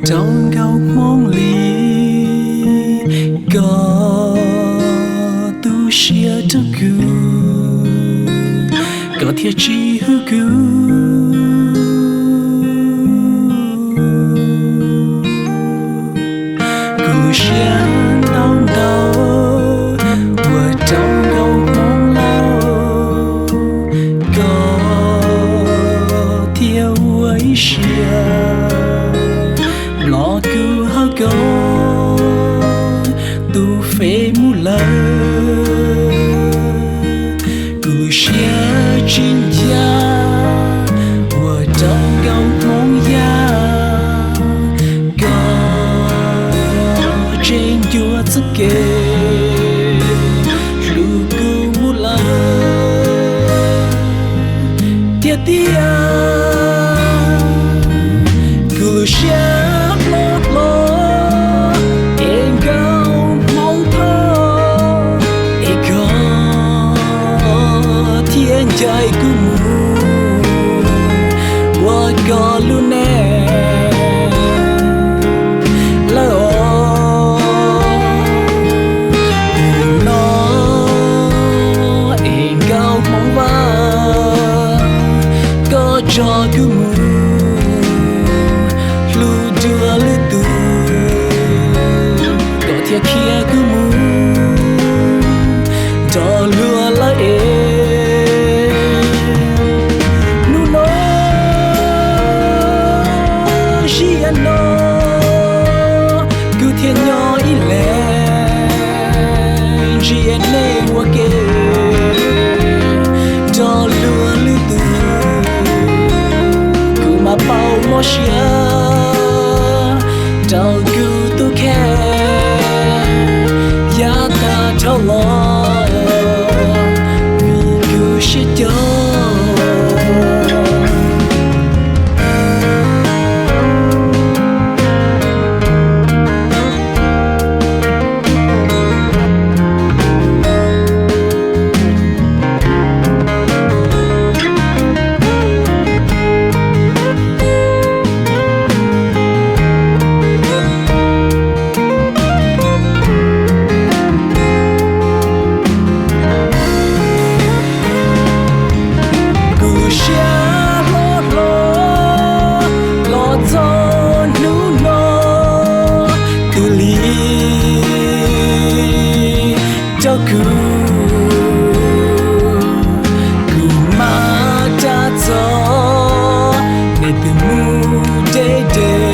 Tau nkaus hmoov li, koj tu siab rau kuv, koj thiaj tsis hwm kuv. Kuv lub siab ntau ntau, uas tau nkaus hmoov lauj, koj thiaj ua ib siab los kuv hauv koj tus Facebook lawm. Kuv lub siab tsis ncaj, uas tau nkaus hmoov yaj, koj tseem ncua txoj kev hlub kuv mus lawm. Tiag tiag, kuv lub siab hlob hlob, es nkaus hmoov thoob, es koj thiaj ncaim kuv mus ua koj lub neej lawm os. Hnub no es nkaus hmoov vaj, koj tso kuv mus hlub dua lwm tus, koj thiaj khiav kuv mus nrog luag lawm es. Hnub no, zim no, kuv thiaj nyob ib leeg ntsia nej ua ke nrog luag lwm tus. Kuv mas paub mob siab rau kuv tus kheej, yav tag dhau los vim kuv siab cog. Kuv siab hlob hlob los txog hnub no, twb lig rau kuv, kuv mas rau txog nej twb mus deb deb.